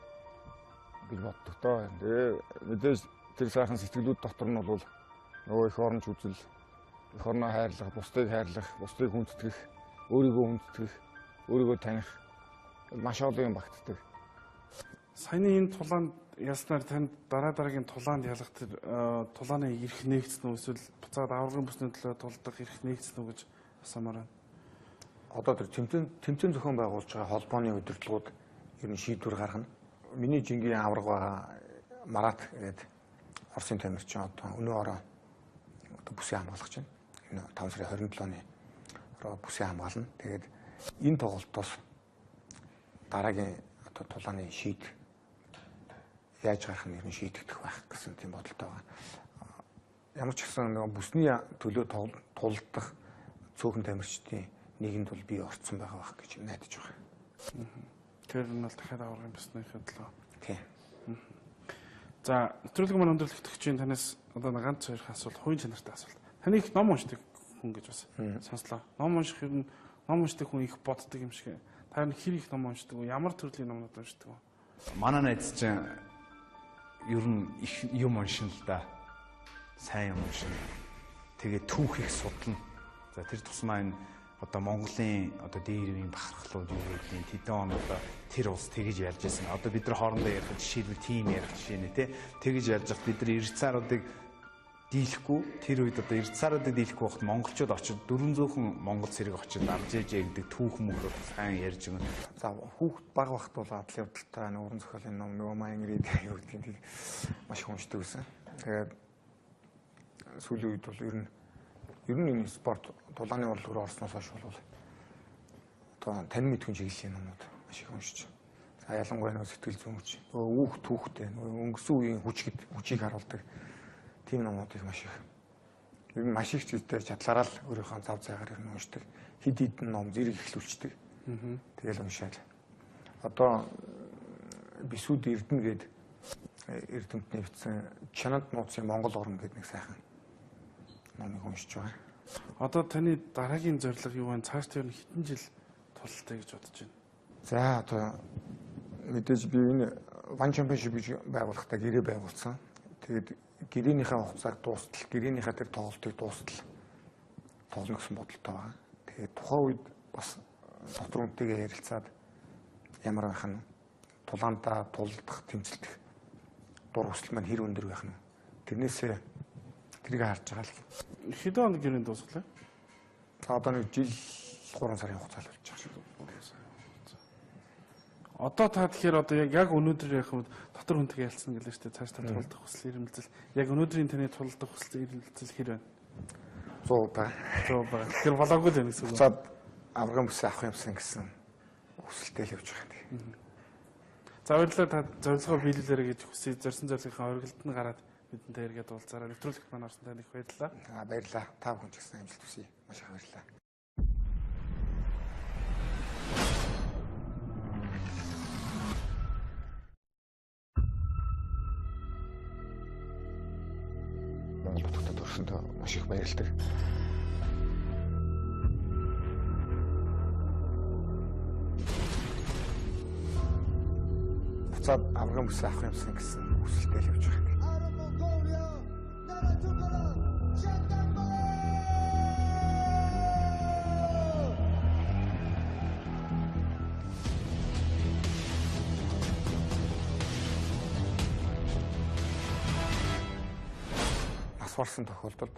гэж боддог доо. Тэгээ мэдээж тэр сайхан сэтгэлүүд дотор нь бол нөгөө эх оронч үзэл, эх орноо хайрлах, бусдыг хайрлах, бусдыг хүндэтгэх, өөрийгөө хүндэтгэх, өөрийгөө таних маш олон юм багтдаг. Саяны энэ тулаанд ялснаар танд дараа дараагийн тулаанд ялах тэр тулааны эрх нээгдсэн үү эсвэл буцаад аваргын бүсний төлөө тулдах эрх нээгдсэн үү гэж асуумаар байна. Одоо тэр тэмцээн зохион байгуулж байгаа холбооны удирдлагууд ер нь шийдвэр гаргана. Миний жингийн аварга байгаа Марат гэдэг Оросын тамирчин одоо өнөө ороо одоо бүсээ хамгаалах чинь. Энэ 5 сарын 27-ны ороо бүсээ хамгаална. Тэгээд энэ тоглолтоос дараагийн одоо тулааны шийд яаж гарах нь ер нь шийдэгдэх байх гэсэн тийм бодолтой байгаа. Ямар ч гэсэн нөгөө бүсний төлөө тулдах цөөхөн тамирчдын нэгэнд бол би орцсон байгаа байх гэж найдаж байгаа. Тэр нь бол дахиад авах юм байна гэхэд лөө. Тийм. За, нэвтрүүлэг маань өндөрлөгдөгчийн танаас одоо нэг ганц хоёр асуулт, хувийн чанартай асуулт. Таны их ном уншдаг хүн гэж бас сонслоо. Ном унших ер нь ном уншдаг хүн их боддог юм шиг. Та хэр их ном уншдаг вэ? Ямар төрлийн номнууд уншдаг вэ? Манай найз чинь ер нь их юм уншина л да. Сайн юм уншина. Тэгээ түүх их судлана. За тэр тусмаа энэ одоо Монголын одоо дээр үеийн бахархлууд юу гэдгийг тэдэн он одоо тэр улс тэгж ялж байсан. Одоо бид нар хоорондоо ярих жишээлбэл тим ярих жишээ нэ тэ. Тэгж ялж байхад бид нар эрд цааруудыг дийлэхгүй тэр үед одоо эрд цааруудыг дийлэхгүй байхад монголчууд очиж 400 хүн монгол цэрэг очиж авч ээжээ гэдэг түүх мөхөөр сайн ярьж өгнө. За хүүхд баг багт бол адлын явдалтай уран зохиолын ном нөгөө маянгрид юу гэдгийг маш их уншдаг байсан. Тэгээд сүүлийн үед бол ер нь энэ спорт тулааны урлаг руу орсноос хойш бол одоо тань мэдхэн чиглэлийн номнууд маш их уншиж. За ялангуяа нөгөө сэтгэл зүйн хүч, нөгөө үүх түүхтэй, нөгөө өнгөрсөн үеийн хүчийг харуулдаг тийм номнуудыг маш их. Ер нь маш их ч гэдэг чадлаараа л өөрийнхөө зав зайгаар ер нь уншдаг. Хэд хэдэн ном зэрэг эхлүүлчихдэг. Тэгэл уншаал. Одоо Бисүүд Эрдэнэ гээд эрдэмтний бичсэн Чанад нууцын Монгол орн гэдэг нэг сайхан номыг уншиж байгаа. Одоо таны дараагийн зорилго юу вэ? Цааш тэр хэдэн жил тулалтай гэж бодож байна? За одоо мэдээж би энэ One Championship гэж байгуулахдаа гэрээ байгуулсан. Тэгээд гэрээнийхээ хугацааг дуустал, гэрээнийхээ тэр тоглолтыг дуустал тоглоно гэсэн бодолтой байгаа. Тэгээд тухайн үед бас дотор үнтэйгээ ярилцаад ямар байх нь тулаандаа тулдах, тэмцэлдэх дур хүсэл маань хэр өндөр байх нь. Тэрнээсээ тэрийг харж байгаа л. Хэдэн хоног гэрээнд дуусгалаа? Одоо нэг жил 3 сарын хугацаа л болж байгаа шиг. Одоо та тэгэхээр одоо яг өнөөдөр яг дотор хүнтэйгээ ялцсан гэлээ шүү дээ. Цааш та тулдах хүсэл эрмэлзэл. Яг өнөөдрийн таны тулдах хүсэл эрмэлзэл хэр байна? 100 ба. 100 ба. Тэгэхээр болоогүй л байна гэсэн үг. Буцаад аврагын бүсээ авах юмсан гэсэн хүсэлтэй л явж байгаа юм. За баярлалаа, та зорилгоо биелүүлээрэй гэж хүсье. Зорьсон зорилгынхаа оргилд нь гараад бидэнтэй эргээд уулзаарай. Нэвтрүүлэгт маань орсон танд их баярлалаа. Аа баярлалаа. Та бүхэн ч гэсэн амжилт хүсье. Маш их баярлалаа. Монгол нутагт төрсөндөө маш их баярлалаа. Буцаад аврагын бүсээ авах юмсан гэсэн хүсэлтэй л явж байгаа. Нас барсан тохиолдолд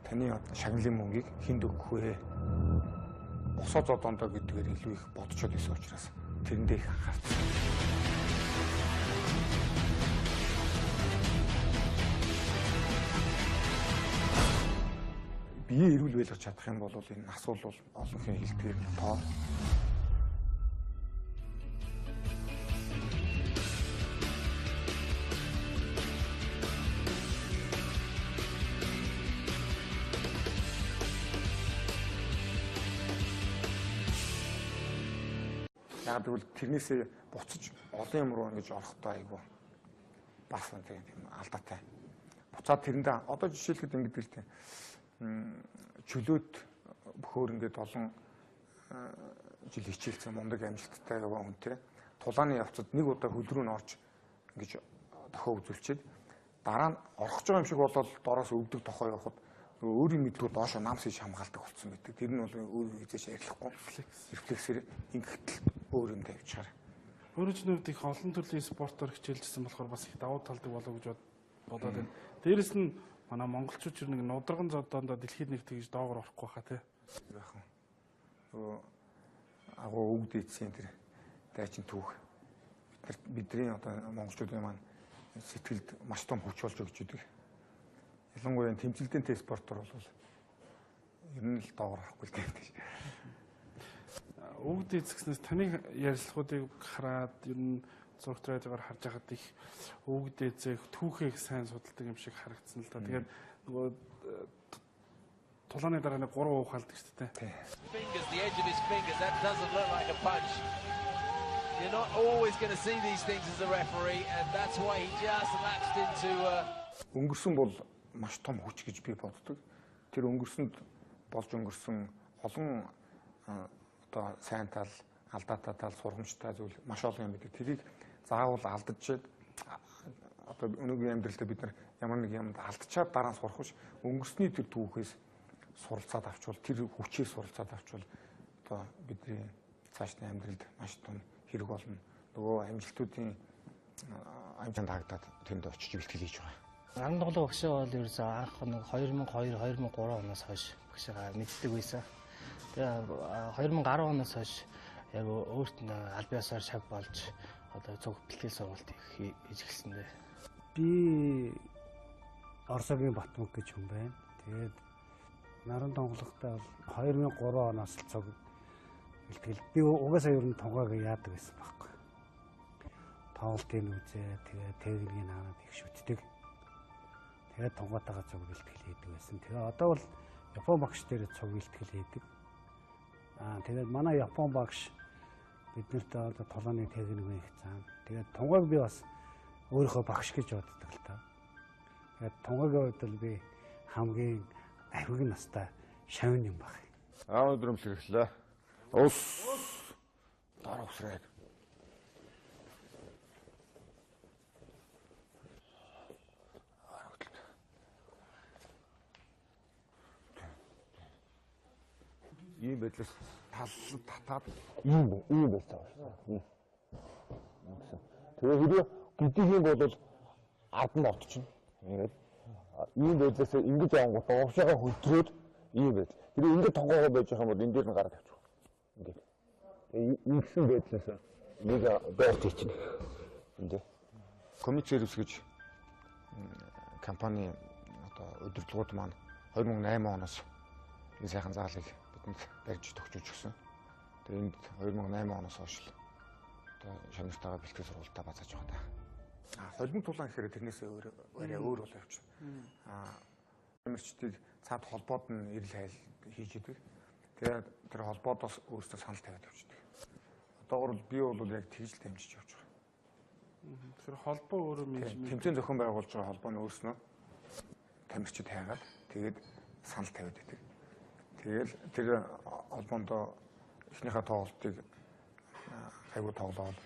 таны шагналын мөнгийг хүнд өгөх вэ? Босоо зодондоо гэдгээр илүү их бодчод байсан учраас тэрэндээ их анхаарсан. Бие эрүүл байлгаж чадах юм бол энэ асуул бол олон хүн хэлдгээр тоо. Яг тэгвэл тэрнээсээ буцаж олон юм руу ингэж орохдоо айгүй бас тийм алдаатай. Буцаад тэрэндээ одоо жишээлхэд ингэдэг л тийм чөлөөт бөхөөр ингээд олон жил хичээлсэн мундаг амжилттай яваа хүнтэй тулааны явцад нэг удаа хөл рүү н орж ингэж дохио үзүүлчихэд дараа нь орох гэж байгаа юм шиг болоод дороос өвдөг дохио явахад нөгөө өөрийн мэдлгүй доошо намс хийж хамгаалдаг болсон байдаг. Тэр нь бол өөрөө хизээш арилахгүй. Рефлексээр ингэхтэл өөр юм тавьчихаар. Өөрөө ч нөвд их олон төрлийн спортоор хичээлжсэн болохоор бас их давуу талдаг болов гэж бодоод байна. Дээрэс нь манай монголчууд ч нэг нударган зодоондоо дэлхийд нэг тэгж доогор орохгүй хаа тий. Яахан. Нөгөө агуу үг дийдсэн тэр дайчин түүх. Бидний одоо монголчуудын маань сэтгэлд маш том хүч болж өгч идэг. Ялангуяа тэмцэлдэнтэй спортоор бол ер нь л доогор орохгүй л гэдэг. Үг дийдсгснээс таны ярилцлагуудыг хараад ер нь зурагт радиогоор харж байхад их үг дээзэх түүхийг сайн судалдаг юм шиг харагдсан л да. Тэгээд нөгөө Тулааны дараа нэг 3 ухаалдаг шүү дээ. Fingers, the edge of his fingers, that doesn't look like a punch. You're not always going to see these things as a referee, and that's why he just lapsed into Өнгөрсөн бол маш том хүч гэж би боддог. Тэр өнгөрсөнд болж өнгөрсөн олон одоо сайн тал, алдаатай тал, сургамжтай зүйл маш олон юм байдаг. Тэрийг заавал алдчихад одоо өнөөгийн амьдралдаа бид нар ямар нэг юмд алдчихад дараа нь сурах биш. Өнгөрсний тэр түүхээс суралцаад авчвал, тэр хүчээр суралцаад авчвал одоо бидний цаашдын амьдралд маш том хэрэг болно. Нөгөө амжилтуудын амжилтанд хагдаад тэнд очиж бэлтгэл хийж байгаа. Наран донглог багшаа бол ерөөсөө анх нэг 2002 2003 оноос хойш багшаа мэддэг байсан. Тэгээ 2010 оноос хойш яг өөрт нь аль биесээр шав болж одоо цуг бэлтгэл сургалт хийж эхэлсэн дээ. Би Орсогийн Батмаг гэж хүн байна. Тэгээд наран донглогтой бол 2003 оноос л цуг бэлтгэл. Би угаасаа ер нь тунгааг яадаг байсан байхгүй. Тоглолтын үзээ, тэгээ техникийн аваад их шүтдэг. Тэгээд тунгаатайгаа цуг бэлтгэл хийдэг байсан. Тэгээ одоо бол Япон багш дээр цуг бэлтгэл хийдэг. Тэгээд манай Япон багш биднэрт одоо тулааны техник их заана. Тэгээд тунгааг би бас өөрийнхөө багш гэж боддог л та. Тэгээд тунгагийн хувьд бол би хамгийн архиг настай шавн юм баг. Аа өдрөмсөх эхлээ. Ус дараа усраад. Ийм байдлаас тал татаад ийм байсан байна. Тэгээ хэрвээ гүдих юм бол ард нь отчихно. Ингээд ийм байдлаас ингэж явангуудаа уушаага хөтрөөд ийм байдал. Хэрвээ ингэж тонгоогоо байж байгаа юм бол энэ дээр нь гараад авчих. Ингээд. Тэгээ ингэсэн байдлаас нэг байрт хийчихнэ. Энд. Комит сервис гэж компани одоо удирдлагууд маань 2008 оноос энэ сайхан заалыг бидэнд барьж төгчүүлж өгсөн. Тэгээ энд 2008 оноос хойш л одоо шавнартайгаа бэлтгэл сургалтаа базааж байгаа даа. Холимог тулаан гэхээр тэрнээс өөр арай өөр болоо явчихна. Тамирчдыг цаад холбоод нь эрэл хайл хийж идэг. Тэгээд тэр холбоодоос өөрсдөө санал тавиад явчихдаг. Одоогор би бол яг тэгж л дамжиж явж байгаа. Тэгэхээр холбоо өөрөө менежмент тэмцээн зохион байгуулж байгаа холбоо нь өөрснөө тамирчид хайгаад тэгээд санал тавиад идэг. Тэгэл тэр холбоонд эхнийхээ тоглолтыг хайгуу тоглоод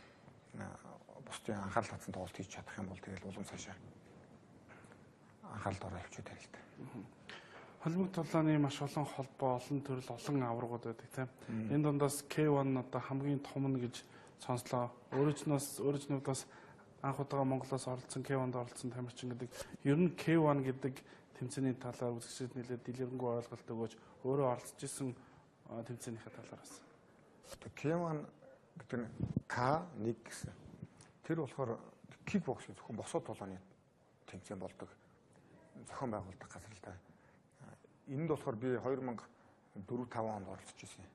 бусдын анхаарал татсан тоглолт хийж чадах юм бол тэгэл улам цаашаа анхааралд ороо явчихад байна л да. Холимог тулааны маш олон холбоо, олон төрөл, олон аваргууд байдаг тийм. Энэ дундаас K1 одоо хамгийн том нь гэж сонслоо. Өөрөө ч бас анх удаага Монголоос оролцсон K1-д оролцсон тамирчин гэдэг. Ер нь K1 гэдэг тэмцээний талаар үзэгчид нэлээд дэлгэрэнгүй ойлголт өгөөч. Өөрөө оролцож исэн тэмцээнийхээ талаар бас. K1 гэдэг нь K1 гэсэн. Тэр болохоор кикбокс зөвхөн босоо тулааны тэмцээн болдог. Зохион байгуулдаг газар л да. Энд болохоор би 2004-5 онд оролцож исэн.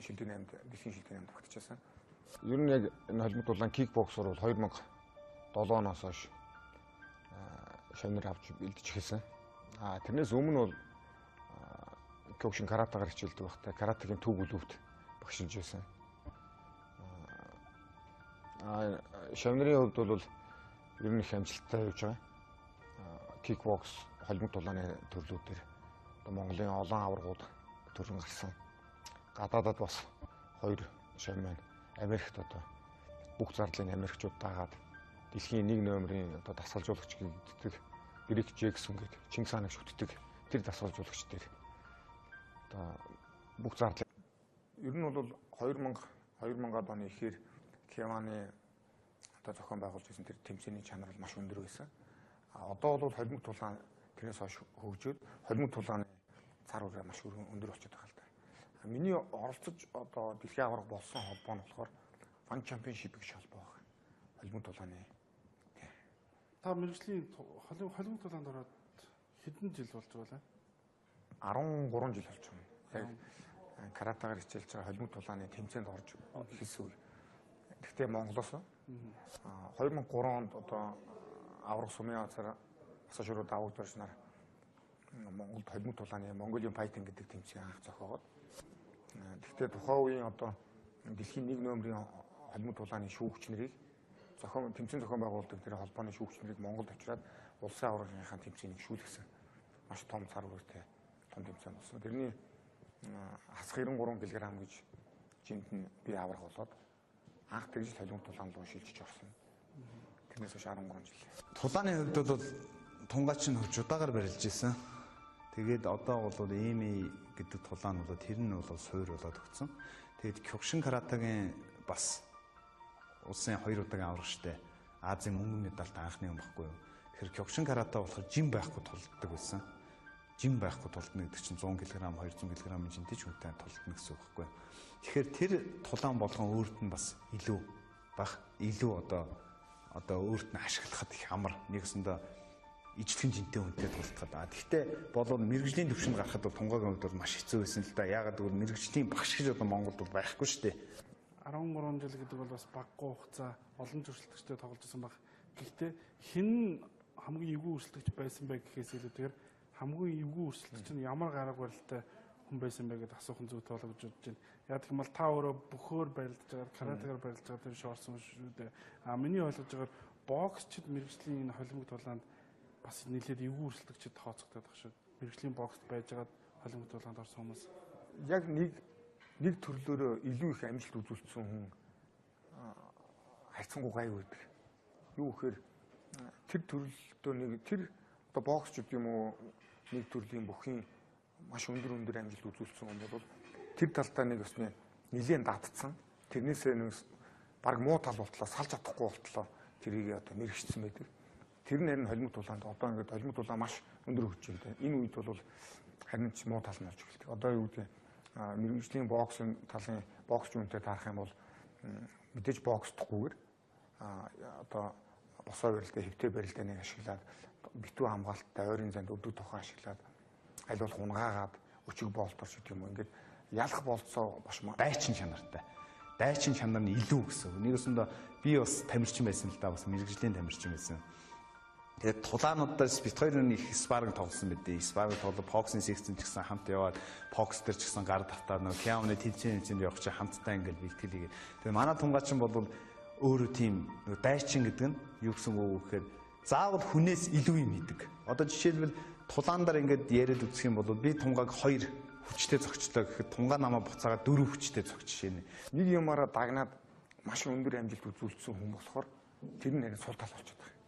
Шилдэгний аймд, дэлхийн шилдэгний аймд багтчихсан. Ер нь яг энэ холимог тулаан кикбоксор бол 2007 оноос хойш шавнар авч бэлдэж эхэлсэн. Тэрнээс өмнө бол кёкушин каратагаар хичээлдэг байхдаа каратагийн төв бүлүүвт багшилж байсан. Шавнарын хувьд бол ер нь их амжилттай явж байгаа. Кикбокс, холимог тулааны төрлүүдээр одоо Монголын олон аваргууд төрөн гарсан. Гадаадад бас хоёр шав маань Америкт одоо бүх зардлын Америкчууд дагаад дэлхийн нэг номерын одоо дасгалжуулагч гэдэг Эрик Джексон гэдэг Чингис хааныг шүтдэг тэр дасгалжуулагч дээр одоо бүх зардал ер нь бол 2000-ад оны ихээр K1-ы одоо зохион байгуулж байсан тэр тэмцээний чанар бол маш өндөр байсан. Одоо бол холимог тулаан тэрнээс хойш хөгжөөд холимог тулааны цар үрээ маш өндөр болчиход байгаа л да. Миний оролцож одоо дэлхийн аварга болсон холбоо нь болохоор One Championship гэж холбоо байна. Холимог тулааны. Та мэргэжлийн холимог тулаанд ороод хэдэн жил болж байгаа вэ? 13 жил болж байна. Яг каратагаар хичээлж байгаа холимог тулааны тэмцээнд орж эхэлсэн үе. Гэхдээ Монголоос 2003 онд одоо аварга сумын газар асаа шуруу давагдварч нар Монголд холимог тулааны Mongolian Fighting гэдэг тэмцээн анх зохиогоод, гэхдээ тухайн үеийн одоо дэлхийн нэг нөмрийн холимог тулааны шүүгч нарыг зохион тэмцээн зохион байгуулдаг тэр холбооны шүүгч нарыг Монголд авчираад улсын аваргынхаа тэмцээнийг шүүлгэсэн. Маш том цар хүрээтэй том тэмцээн болсон. Тэрний хасах 93 кг гэж жинт нь би аврах болоод анх тэгж холимог тулаан руу шилжиж орсон. Тэрнээс хойш 13 жил. Тулааны хувьд бол тунгаач нь хурцудаагаар барилж исэн. Тэгээд одоо бол эми гэдэг тулаан бол тэр нь бол суур болоод өгсөн. Тэгээд Кёкшин каратагийн бас улсын хоёр удаагийн аврах штэ. Азийн мөнгөн медальт анхны юм баггүй юу. Тэгэхээр Кёкшин карата болохоор жим байхгүй тулддаг байсан. Жим байхгүй тулдна гэдэг чинь 100 кг, 200 кг-ын жинтэй ч хүнтэй тулдна гэсэн үг байхгүй юу. Тэгэхээр тэр тулаан болгон өөрт нь бас илүү бах, илүү одоо өөрт нь ашиглахад их амар. Нэгсэндээ ижлэгэн жинтэй хүнтэй тулдахад. А тэгтээ болоод мэрэгжлийн төвшөнд гарахад бол тунгагийн хувьд бол маш хэцүү байсан л да. Яагаад гэвэл мэрэгжлийн багш гэж одоо Монголд бол байхгүй шүү дээ. 13 жил гэдэг бол бас баггүй хугацаа, олон өрсөлдөгчтэй тоглож байсан баг. Гэхдээ хэн хамгийн эвгүй өрсөлдөгч байсан бэ гэхээс илүүтэйгээр хамгийн эвгүй өрсөлдөгч нь ямар гараг барилтай хүн байсан бэ гэдээ асуух нь зүйтэй болоо гэж бодож байна. Яг гэх юм бол та өөрөө бөхөөр барилдаж байгаа, каратегаар барилдаж байгаа тэр шоорсон шүү дээ. А миний ойлгож байгаагаар боксчид мэрэгжлийн энэ холимог тулаанд бас нэлээд эвгүй өрсөлдөгчд тооцогдоод байгаа шүү. Мэрэгжлийн бокст байж байгаа холимог тулаанд орсон хүмүүс яг нэг төрлөөрөө илүү их амжилт үзүүлсэн хүн харьцангуй гайгүй байдаг. Юу гэхээр тэр төрлөлтөө нэг тэр одоо боксчд юм уу нэг төрлийн бүхийн маш өндөр амжилт үзүүлсэн хүн бол тэр талдаа нэг өсний нэлээд датцсан. Тэрнээсээ нэг баг муу тал болтлоо салж чадахгүй болтлоо тэрийг одоо мэрэгчсэн байдаг. Тэр нь харин холимог тулаанд одоо ингээд холимог тулаан маш өндөр хөгжинтэй. Энэ үед бол харин ч муу тал нь болж эхэлдэг. Одоо юу гэдэг мэрэгжлийн боксын талын боксч үнтэй таарах юм бол мэдээж боксдохгүйгээр одоо босоо барилдаа, хэвтэй барилдаа нэг ашиглаад битүү хамгаалттай ойрын занд өдөг тохоо ашиглаад аль болох унгаагаад өчиг болтор ч гэдэг юм уу ингээд ялах болцоо баш дайчин чанартай. Дайчин чанар нь илүү гэсэн. Нэгсэндээ би бас тамирчин байсан л да, бас мэрэгжлийн тамирчин байсан. Тэгээд тулаануудаас бит хоёр нэг их спарринг тоглосон байдیں۔ Спарринг тоглоо боксing секцэн ч гэсэн хамт яваад бокс дээр ч гэсэн гар давтаад нөгөө Киамны тэмцээн явах чи хамтдаа ингээл бэлтгэл хийгээд. Тэгээд манай тунгаачин бол өөрөө тийм нөгөө дайчин гэдэг нь юу гэсэн үг вэ гэхээр заавал хүнээс илүү юм хийдэг. Одоо жишээлбэл тулаан дээр ингээд яриад үзэх юм бол би тунгааг 2 хүчтэй зогчлоо гэхэд тунгаа намаа буцаагаад 4 хүчтэй зогч жишээ нь. Нэг юмараа дагнаад маш өндөр амжилт үзүүлсэн хүн болохоор тэр нь харин сул тал болчиход байгаа.